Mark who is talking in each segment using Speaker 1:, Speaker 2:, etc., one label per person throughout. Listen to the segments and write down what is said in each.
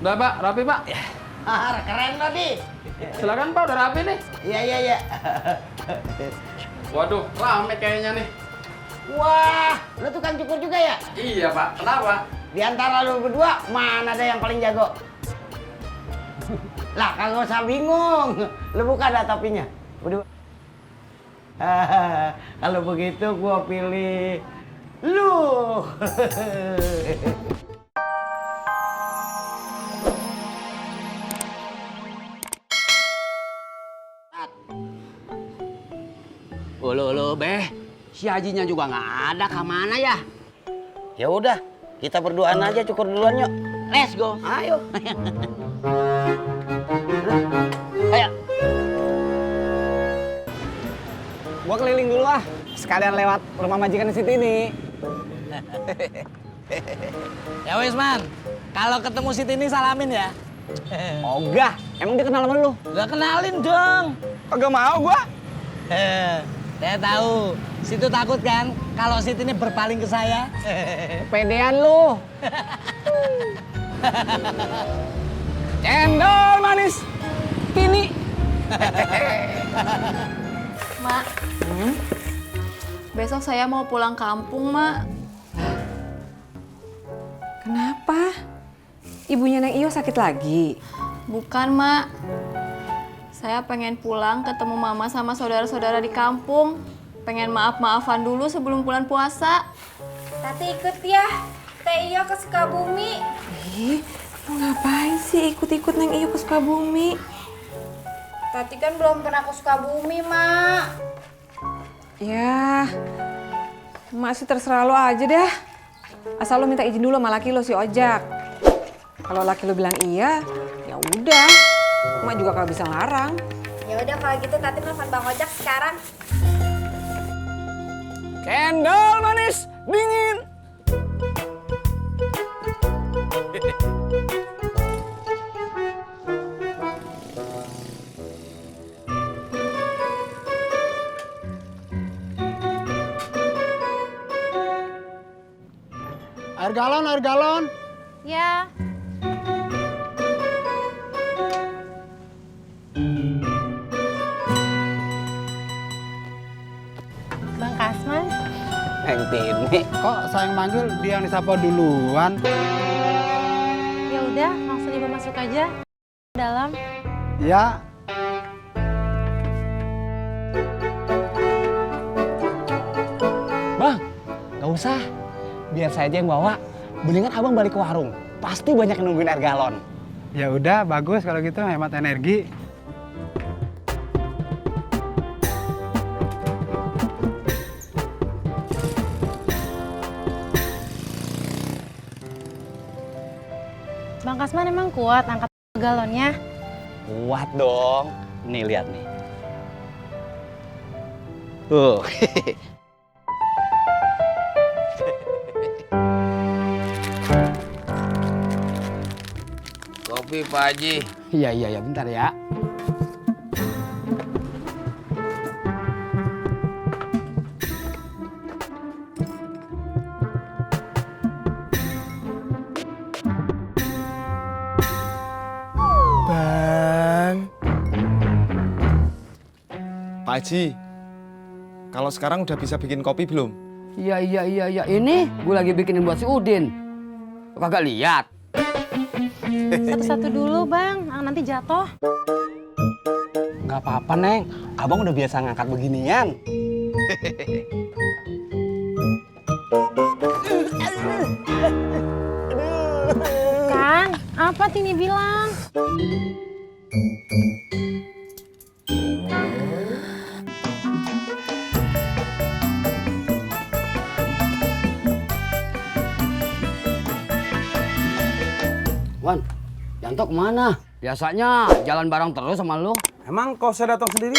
Speaker 1: Udah Pak, rapi Pak.
Speaker 2: Keren lo, Di.
Speaker 1: Silakan Pak, udah rapi nih.
Speaker 2: Iya.
Speaker 1: Waduh, rame kayaknya nih.
Speaker 2: Wah, lo tukang cukur juga ya?
Speaker 1: Iya Pak, kenapa?
Speaker 2: Di antara lo berdua, mana ada yang paling jago? Lah, kagak usah bingung. Lo buka ada topinya. Berdua. Kalau begitu gua pilih lu.
Speaker 3: Ulu, Beh. Si Hajinya juga nggak ada, kemana ya?
Speaker 2: Ya udah, kita berduaan aja cukur duluan yuk.
Speaker 3: Let's go.
Speaker 2: Ayo.
Speaker 3: Ayo.
Speaker 4: Gua keliling dulu ah, sekalian lewat rumah majikan di sini.
Speaker 3: Ya wes, Man. Kalau ketemu si Tini salamin ya.
Speaker 4: Ogah, emang dia kenal sama lu?
Speaker 3: Gak kenalin dong.
Speaker 4: Kagak mau gua.
Speaker 3: Saya tahu. Situ takut kan kalau si Tini berpaling ke saya.
Speaker 4: Pedean lu. Cendol manis. Tini.
Speaker 5: Mak, besok saya mau pulang kampung, Mak.
Speaker 6: Kenapa? Ibunya Neng Iyo sakit lagi?
Speaker 5: Bukan, Mak. Saya pengen pulang ketemu Mama sama saudara-saudara di kampung. Pengen maaf-maafan dulu sebelum bulan puasa.
Speaker 7: Tati ikut ya, Teh Iyo ke Sukabumi.
Speaker 6: Ih, mau ngapain sih ikut-ikut Neng Iyo ke Sukabumi?
Speaker 7: Tati kan belum pernah ke Sukabumi, Mak.
Speaker 6: Ya, Mak sih terserah lo aja deh. Asal lo minta izin dulu sama laki lo si Ojak. Kalau laki lo bilang iya, ya udah. Mak juga kalau bisa ngelarang.
Speaker 7: Ya udah kalau gitu Tati nelfon Bang Ojak sekarang.
Speaker 4: Cendol manis dingin.
Speaker 1: Air galon.
Speaker 7: Ya. Bang Kasman.
Speaker 4: Neng Tini.
Speaker 1: Kok saya yang manggil dia yang disapa duluan?
Speaker 7: Ya udah, langsung Ibu masuk aja dalam.
Speaker 1: Ya.
Speaker 4: Bang, gak usah. Biar saya aja yang bawa. Mendingan abang balik ke warung. Pasti banyak yang nungguin air galon.
Speaker 1: Ya udah, bagus kalau gitu hemat energi.
Speaker 7: Bang Kasman emang kuat angkat galonnya?
Speaker 4: Kuat dong. Nih lihat nih. Tuh.
Speaker 3: Kopi Pak Haji.
Speaker 4: Iya, bentar ya.
Speaker 8: Bang. Pak Haji, kalau sekarang udah bisa bikin kopi belum?
Speaker 3: Iya. Ini gue lagi bikinin buat si Udin. Lo kagak lihat?
Speaker 7: Satu-satu dulu Bang, nanti jatuh.
Speaker 4: Gak apa-apa, Neng. Abang udah biasa ngangkat beginian.
Speaker 7: Kang, apa Tini bilang?
Speaker 3: Wan, Yanto kemana? Biasanya jalan bareng terus sama lu.
Speaker 9: Emang kalau saya datang sendiri,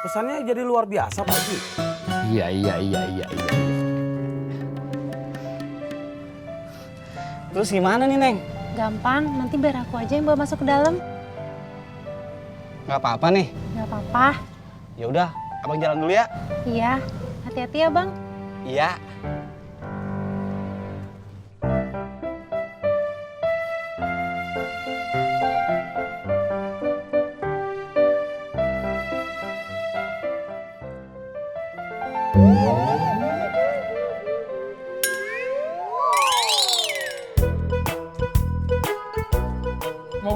Speaker 9: kesannya jadi luar biasa, Pak Haji.
Speaker 3: Iya.
Speaker 4: Terus gimana nih, Neng?
Speaker 7: Gampang, nanti biar aku aja yang bawa masuk ke dalam.
Speaker 4: Gak apa-apa nih.
Speaker 7: Gak apa-apa.
Speaker 4: Ya udah, abang jalan dulu ya.
Speaker 7: Iya, hati-hati ya Bang.
Speaker 4: Iya.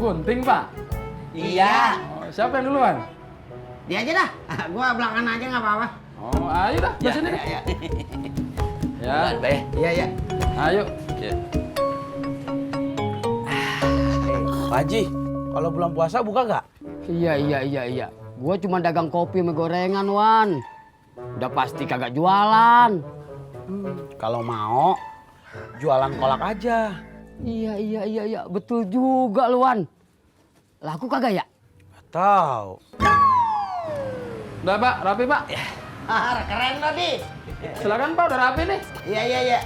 Speaker 10: gunting, Pak?
Speaker 2: Iya.
Speaker 10: Oh, siapa yang duluan?
Speaker 2: Dia aja dah. Gua belakangan aja nggak apa-apa.
Speaker 10: Oh, ayo dah, ke sini.
Speaker 2: Ya.
Speaker 10: Ya.
Speaker 2: Iya, iya.
Speaker 10: Ayo.
Speaker 9: Pak Haji, kalau bulan puasa buka nggak?
Speaker 3: Iya. Gua cuma dagang kopi sama gorengan, Wan. Udah pasti kagak jualan.
Speaker 9: Kalau mau, jualan kolak aja.
Speaker 3: Iya. Betul juga, lu, Wan. Laku kagak ya?
Speaker 9: Tahu.
Speaker 10: Udah, Pak, rapi, Pak.
Speaker 2: Keren lo, Di.
Speaker 10: Silakan, Pak, udah rapi nih.
Speaker 2: Iya.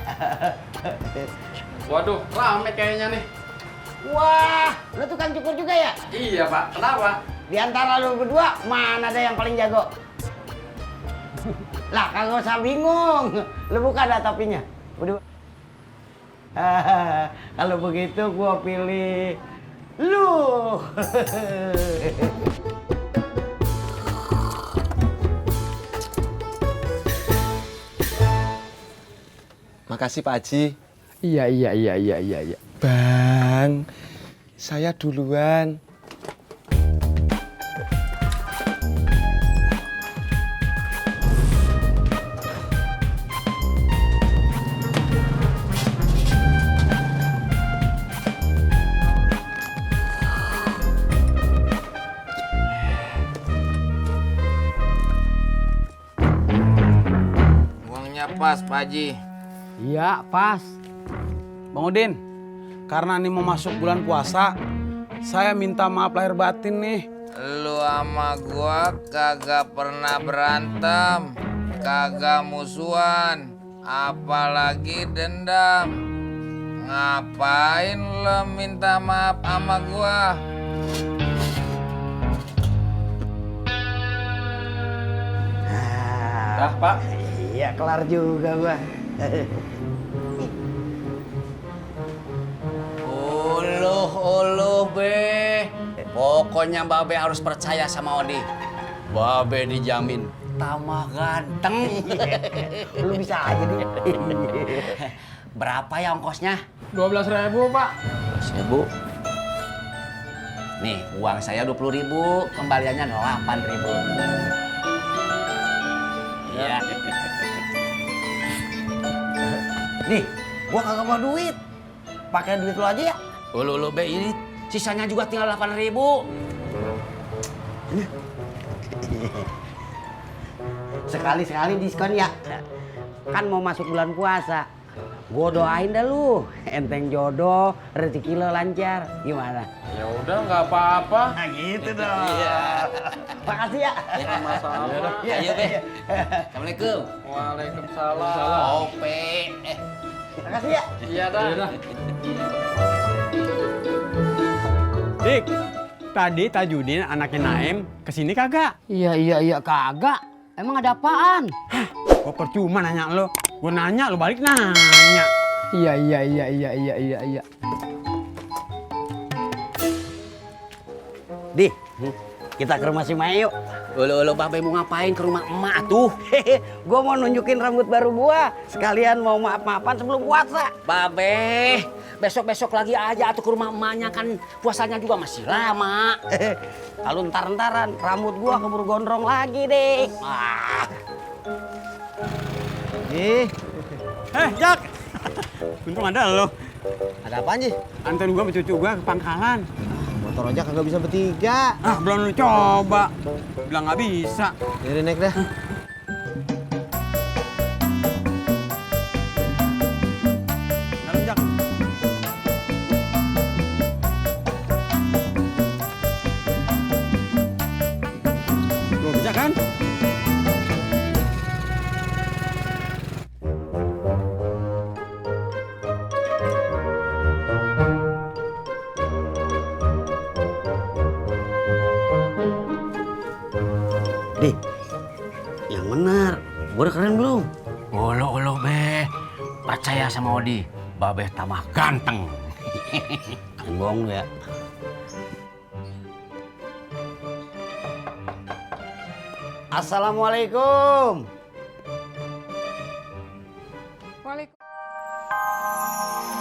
Speaker 10: Waduh, rame kayaknya nih.
Speaker 2: Wah, lu tukang cukur juga ya?
Speaker 10: Iya, Pak. Kenapa?
Speaker 2: Di antara lu berdua, mana ada yang paling jago? Lah, kagak usah bingung. Lu buka dah topinya. Udah. Kalau begitu gua pilih lu.
Speaker 8: Makasih Pak Haji.
Speaker 3: Iya.
Speaker 8: Bang, saya duluan.
Speaker 11: Uangnya pas, Pak Haji.
Speaker 3: Iya, pas.
Speaker 9: Bang Udin, karena ini mau masuk bulan puasa, saya minta maaf lahir batin nih.
Speaker 11: Lu sama gua kagak pernah berantem, kagak musuhan, apalagi dendam. Ngapain lo minta maaf sama gua?
Speaker 10: Dah, Pak.
Speaker 2: Iya, kelar juga gua.
Speaker 3: Uluh be. Pokoknya Mbak Be harus percaya sama Odi. Mbak Be dijamin tambah ganteng.
Speaker 2: Lu bisa aja nih.
Speaker 3: Berapa ya ongkosnya?
Speaker 10: 12.000, Pak.
Speaker 3: 12.000. Nih, uang saya 20.000, kembaliannya 8.000. Iya.
Speaker 2: Nih, gua kagak mau duit. Pakai duit lu aja ya.
Speaker 3: Ulu Be, ini sisanya juga tinggal 8.000.
Speaker 2: Sekali-sekali diskon ya. Kan mau masuk bulan puasa. Gua doain dah lu. Enteng jodoh, rezeki lo lancar. Gimana?
Speaker 10: Ya udah, nggak apa-apa.
Speaker 2: Nah gitu dong. Iya. Makasih ya.
Speaker 10: Masalah.
Speaker 3: Ayo Be. Assalamualaikum.
Speaker 10: Waalaikumsalam.
Speaker 3: Ope.
Speaker 2: Makasih ya.
Speaker 10: Iya dah.
Speaker 1: Dik, tadi Tajudin anaknya Naim kesini kagak?
Speaker 3: Iya kagak. Emang ada apaan?
Speaker 1: Kok percuma nanya lo? Gue nanya, lo balik nanya. Iya.
Speaker 2: Di, kita ke rumah si Maya yuk.
Speaker 3: Ulu Babe mau ngapain ke rumah emak tuh?
Speaker 2: Gua mau nunjukin rambut baru gua. Sekalian mau maaf-maafan sebelum puasa.
Speaker 3: Babe, besok-besok lagi aja atau ke rumah emaknya, kan puasanya juga masih lama.
Speaker 2: Kalau ntar-ntaran rambut gua keburu gondrong lagi deh.
Speaker 1: Jak. Untung ada lo.
Speaker 2: Ada apaan sih?
Speaker 1: Anterin gua sama cucu gua ke pangkalan.
Speaker 2: Motor aja kagak bisa bertiga.
Speaker 1: Belum lu coba. Bilang nggak bisa.
Speaker 2: Yaudah naik dah.
Speaker 1: Dalam, Jak. Belum bisa kan?
Speaker 2: Dih, yang benar. Gua udah keren belum?
Speaker 3: Ulu Be, percaya sama Odi, Babe tambah ganteng.
Speaker 2: Jangan bohong lu ya. Assalamualaikum.
Speaker 6: Waalaikumsalam.